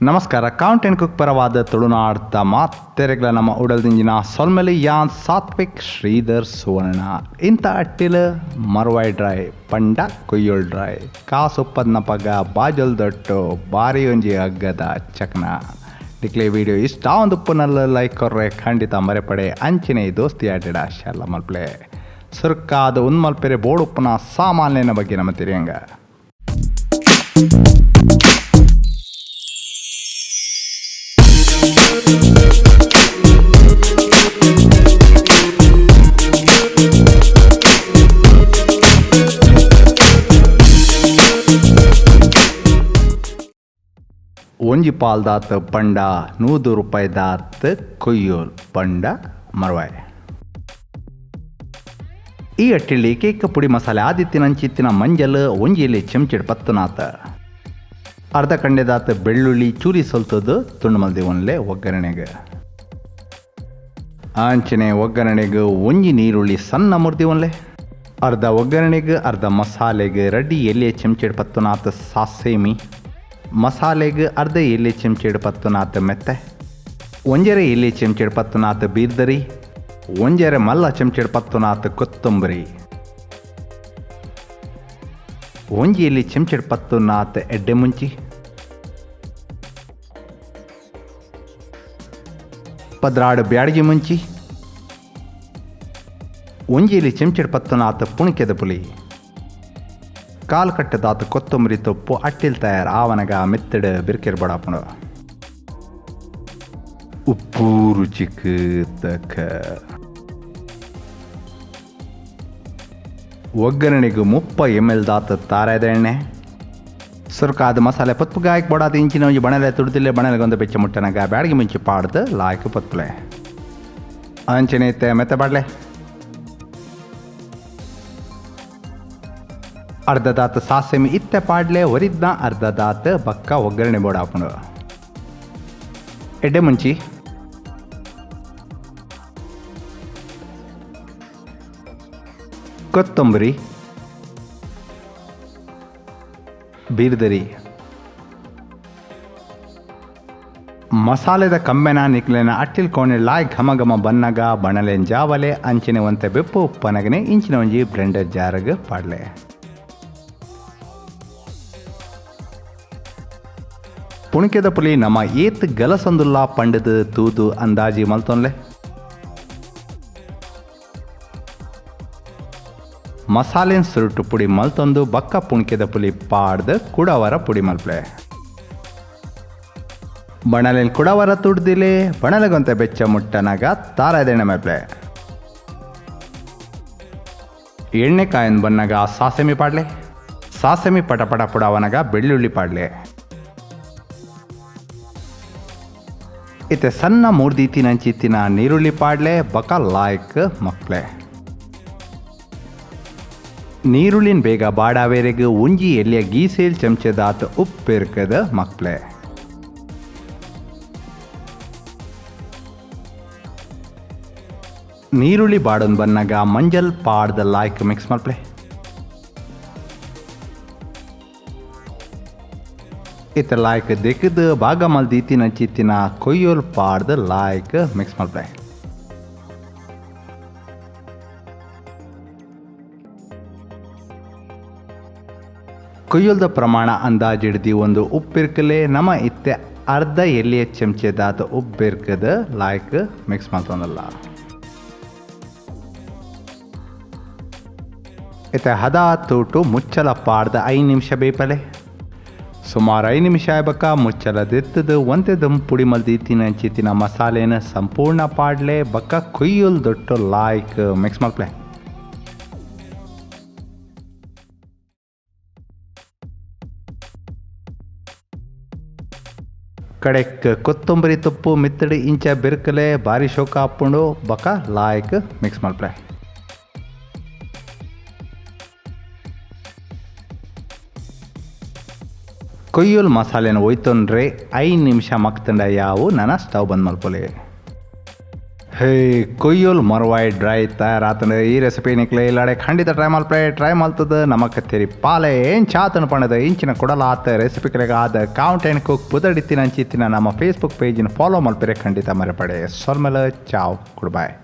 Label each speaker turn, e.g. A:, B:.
A: ನಮಸ್ಕಾರ, count and cook ಪರವಾದ ತುಳುನಾಡ್ದ ಮಾತೆರೆಗ್ಲ ನಮ್ಮ ಉಡಲ್ದಿಂಜಿನ ಸೊಲ್ಮೆಲಿ. ಯಾನ್ ಸಾತ್ವಿಕ್ ಶ್ರೀಧರ್ ಸುವರ್ಣ. ಇಂಥ ಅಟ್ಟಿಲ್ ಮರ್ವಾಯ್ ಡ್ರೈ ಪಂಡ ಕೊಯ್ಯೋಳ್ ಡ್ರೈ ಕಾಸುಪ್ಪದ್ನ ಪಗ ಬಾಜೊಲ್ ದೊಟ್ಟು ಬಾರಿ ಒಂಜಿ ಅಗ್ಗದ ಚಕ್ನ. ನಿಕ್ಲೆ ವಿಡಿಯೋ ಇಷ್ಟ ಒಂದು ಉಪ್ಪುನಲ್ಲ ಲೈಕ್ ಕೊರ್ರೆ ಖಂಡಿತ ಮರೆಪಡೆ. ಅಂಚಿನೆ ದೋಸ್ತಿ ಆಟಿಡ ಶರ್ಲ ಮಲ್ಪ್ಲೆ. ಸುರ್ಕಾದ ಉನ್ಮಲ್ಪೆರೆ ಬೋಡುಪ್ಪುನ ಸಾಮಾನ್ಯನ ಬಗ್ಗೆ ನಮ್ಮ ತಿರಿಯಂಗ. ಒಂಜಿ ಪಾಲ್ದಾತ್ ಪಂಡ 100 ರೂಪಾಯಿದಾತ್ ಕೊಯ್ಯೋಲ್ ಪಂಡ ಮರ್ವಾಯ್. ಈ ಅಟ್ಟಿಳ್ಳಿ ಕೇಕ್ ಪುಡಿ ಮಸಾಲೆ ಆದಿತ್ತಿನಂಚಿತ್ತಿನ ಮಂಜಲ್ ಒಂಜಿ ಎಲೆ ಚೆಂಚಿಡ್ ಪತ್ತುನಾತ ಅರ್ಧ ಕಂಡೆದಾತ್ ಬೆಳ್ಳುಳ್ಳಿ ಚೂರಿ ಸೊಲ್ತದ್ದು ತುಂಡು ಮಲ್ದಿ ಒನ್ಲೆ ಒಗ್ಗರಣೆಗೆ. ಆಂಚನೆ ಒಗ್ಗರಣೆಗೆ ಒಂಜಿ ನೀರುಳ್ಳಿ ಸಣ್ಣ ಮುರ್ದಿ ಒನ್ಲೆ. ಅರ್ಧ ಒಗ್ಗರಣೆಗೆ ಅರ್ಧ ಮಸಾಲೆಗೆ ರೆಡ್ಡಿ ಎಲೆ ಚೆಂಚಿಡ್ ಪತ್ತುನಾತ್ ಸಾಸೇಮಿ, ಮಸಾಲೆಗೆ ಅರ್ಧ ಎಲೆ ಚೆಂಚಿಡ್ ಪತ್ತುನಾತ್ ಮೆತ್ತೆ, ಒಂಜರೆ ಎಲೆ ಚೆಂಚಿಡ್ ಪತ್ತುನಾತ್ ಬೀರ್ದರಿ, ಒಂಜರೆ ಮಲ್ಲ ಚೆಂಚಿಡ್ ಪತ್ತುನಾತ್ ಕೊತ್ತಂಬರಿ, ಒಂಜಿ ಎಲೆ ಚೆಂಚಿಡ್ ಪತ್ತುನಾತ್ ಎಡ್ಡೆ ಮುಂಚಿ, 12 ಬ್ಯಾಡಗಿ ಮುಂಚಿ, ಒಂಜಿ ಎಲೆ ಚೆಂಚಿಡ್ ಪತ್ತುನಾತ್ ಪುಣಿಕೆದ ಪುಲಿ, ಕಾಲು ಕಟ್ಟದಾತ ಕೊತ್ತಂಬರಿ ತೊಪ್ಪು ಅಟ್ಟಿಲ್ ತಯಾರು ಆವನಗ ಮೆತ್ತಡ ಬಿರ್ಕೆರ್ ಬಡಾಪುಂಡು. ಉಪ್ಪು ರುಚಿಕ್ ತಕ್ಕ. ಒಗ್ಗರಣೆಗೆ 30 ml ದಾತ ತಾರಾದ ಎಣ್ಣೆ. ಸುರ್ಕಾದ ಮಸಾಲೆ ಪತ್ಪುಗಾಯಕ್ ಬಡಾದ ಇಂಚಿನ ಒಂಜಿ ಬಣಲೆ ತುಡ್ದಿಲ್ಲೆ. ಬಣಲೆಗೊಂದು ಬೆಚ್ಚ ಮುಟ್ಟನಗ ಬ್ಯಾಡಗಿ ಮುಂಚಿ ಪಾಡ್ದು ಲಾಯ್ಕ್ ಪತ್ಪುಲೆ. ಅಂಚನೆ ಇತ್ತೆ ಮೆತ್ತೆ ಬಾಡ್ಲೆ. ಅರ್ಧ ದಾತ್ ಸಾಸೆಮಿ ಇತ್ತೆ ಪಾಡ್ಲೆ. ಒರಿದ್ನ ಅರ್ಧ ದಾತ್ ಬಕ್ಕ ಒಗ್ಗರಣೆ ಬೋಡಾಪುಂಡು. ಎಡ್ಡೆ ಮುಂಚಿ, ಕೊತ್ತಂಬರಿ, ಬೀರ್ದರಿ, ಮಸಾಲೆದ ಕಮ್ಮೆನ ನಿಕ್ಲೆನ ಅಟ್ಟಿಲ್ ಕೋಣೆ ಲಾಯ್ ಘಮ ಘಮ ಬನ್ನಗ ಬಣಲೆನ್ ಜಾವಲೆ. ಅಂಚಿನ ಒಂತೆ ಬೆಪ್ಪು ಉಪ್ಪನಗನೆ ಇಂಚಿನ ಒಂಜಿ ಬ್ಲೆಂಡರ್ ಜಾರಗ್ ಪಾಡ್ಲೆ. ಪುಣಿಕೆದ ಪುಲಿ ನಮ್ಮ ಏತ್ ಗಲಸೊಂದುಲ್ಲ ಪಂಡದು ತೂದು ಅಂದಾಜಿ ಮಲ್ತೊನ್ಲೆ. ಮಸಾಲೆನ್ ಸುರುಟು ಪುಡಿ ಮಲ್ತೊಂದು ಬಕ್ಕ ಪುಣಿಕೆದ ಪುಲಿ ಪಾಡ್ದು ಕುಡವರ ಪುಡಿ ಮಲ್ಪ್ಲೆ. ಬಣಲೆನ್ ಕುಡವರ ತುಡ್ದಿಲೆ. ಬಣಲೆಗೊಂತೆ ಬೆಚ್ಚ ಮುಟ್ಟನಾಗ ತಾರಾದೆಣ್ಣೆ ಮಲ್ಪ್ಲೆ. ಎಣ್ಣೆ ಕಾಯನ್ ಬನ್ನಗ ಸಾಸೆಮಿ ಪಾಡ್ಲೆ. ಸಾಸೆಮಿ ಪಟ ಪಟ ಪುಡವನಗ ಬೆಳ್ಳುಳ್ಳಿ ಪಾಡ್ಲೆ. ಇತ್ತೆ ಸಣ್ಣ ಮೂರ್ದಿತ್ತಿನಂಚಿತ್ತಿನ ನೀರುಳ್ಳಿ ಪಾಡ್ಲೆ. ಬಕ ಲಾಯ್ಕ್ ಮಕ್ಳೆ. ನೀರುಳ್ಳಿನ ಬೇಗ ಬಾಡಾವೇರೆಗ್ ಒಂಜಿ ಎಲ್ಲಿಯ ಗೀಸೇಲ್ ಚಮಚದಾತ್ ಉಪ್ಪಿರ್ಕದ ಮಕ್ಳೆ. ನೀರುಳ್ಳಿ ಬಾಡನ್ ಬನ್ನಗ ಮಂಜಲ್ ಪಾಡ್ದ ಲಾಯ್ಕ್ ಮಿಕ್ಸ್ ಮಲ್ಪ್ಲೆ. ಇತ್ತ ಲಾಯ್ಕ್ ದೆಕ್ಕದು ಭಾಗ ಮಲ್ದೀತಿನ ಚಿತ್ತಿನ ಕೊಯ್ಯೋಲ್ ಪಾಡ್ದ ಲಾಯ್ಕ್ ಮಿಕ್ಸ್ ಮಲ್ಪ್ಲೆ. ಕೊಯ್ಯೋಲ್ದ ಪ್ರಮಾಣ ಅಂದಾಜಿಡ್ದಿ ಒಂದು ಉಪ್ಪಿರ್ಕಲೆ. ನಮ್ಮ ಇತ್ತೆ ಅರ್ಧ ಎಲ್ಲಿಯ ಚಮಚದಾತ ಉಪ್ಪಿರ್ಕದ ಲಾಯ್ಕ್ ಮಿಕ್ಸ್ ಮಲ್ತೊಂದಲ್ಲ. ಇತ್ತೆ ಹದ ತೂಟು ಮುಚ್ಚಲ ಪಾಡ್ದ 5 ನಿಮಿಷ ಬೇಪಲೆ. ಸುಮಾರು 5 ನಿಮಿಷ ಆಯ್ಬಕ ಮುಚ್ಚಲ ದೆತ್ತದು ಒಂತೆ ದಮ್ ಪುಡಿ ಮಲ್ದಿ ಚಿತ್ತಿನ ಮಸಾಲೆನ ಸಂಪೂರ್ಣ ಪಾಡ್ಲೆ. ಬಕ್ಕ ಕೊಯ್ಯುಲ್ ದೊಟ್ಟು ಲಾಯ್ಕ್ ಮಿಕ್ಸ್ ಮಲ್ಪ್ಲೆ. ಕಡೆಕ್ ಕೊತ್ತಂಬರಿ ತೊಪ್ಪು ಮಿತ್ತಡಿ ಇಂಚ ಬೆರ್ಕಲೆ. ಬಾರಿ ಶೋಕ ಆಪುಂಡು. ಬಕ ಲಾಯ್ಕ್ ಮಿಕ್ಸ್ ಮಲ್ಪ್ಲೆ. ಕೊಯ್ಯೋಲ್ ಮಸಾಲೆನ ಒಯ್ತೊಂಡ್ರೆ 5 ನಿಮಿಷ ಮಕ್ತಂಡ ಯಾವು ನನ ಸ್ಟವ್ ಬಂದ್ ಮಲ್ಪೊಲೆ. ಹೇ, ಕೊಯ್ಯೋಲ್ ಮರ್ವಾಯಿ ಡ್ರೈ ತಯಾರಾತಂಡು. ಈ ರೆಸಿಪಿ ನಿಕ್ಲೆ ಇಲ್ಲಡೆ ಖಂಡಿತ ಟ್ರೈ ಮಲ್ಪಲೆ. ಟ್ರೈ ಮಲ್ತದ ನಮಕ್ ತೆರಿ ಪಾಲೆ ಏನ್ ಚಾತನ ಪಣದ. ಇಂಚಿನ ಕೊಡಲಾತ ರೆಸಿಪಿಗಳಿಗಾದ ಕೌಂಟ್ ಆ್ಯಂಡ್ ಕುಕ್ ಪುದಡಿತ್ತಿನ ಅಂಚಿತ್ತಿನ ನಮ್ಮ ಫೇಸ್ಬುಕ್ ಪೇಜಿನ ಫಾಲೋ ಮಲ್ಪೆರೆ ಖಂಡಿತ ಮರಪಡೆ. ಸೊಲ್ಮೆಲ, ಚಾವ್, ಗುಡ್ ಬಾಯ್.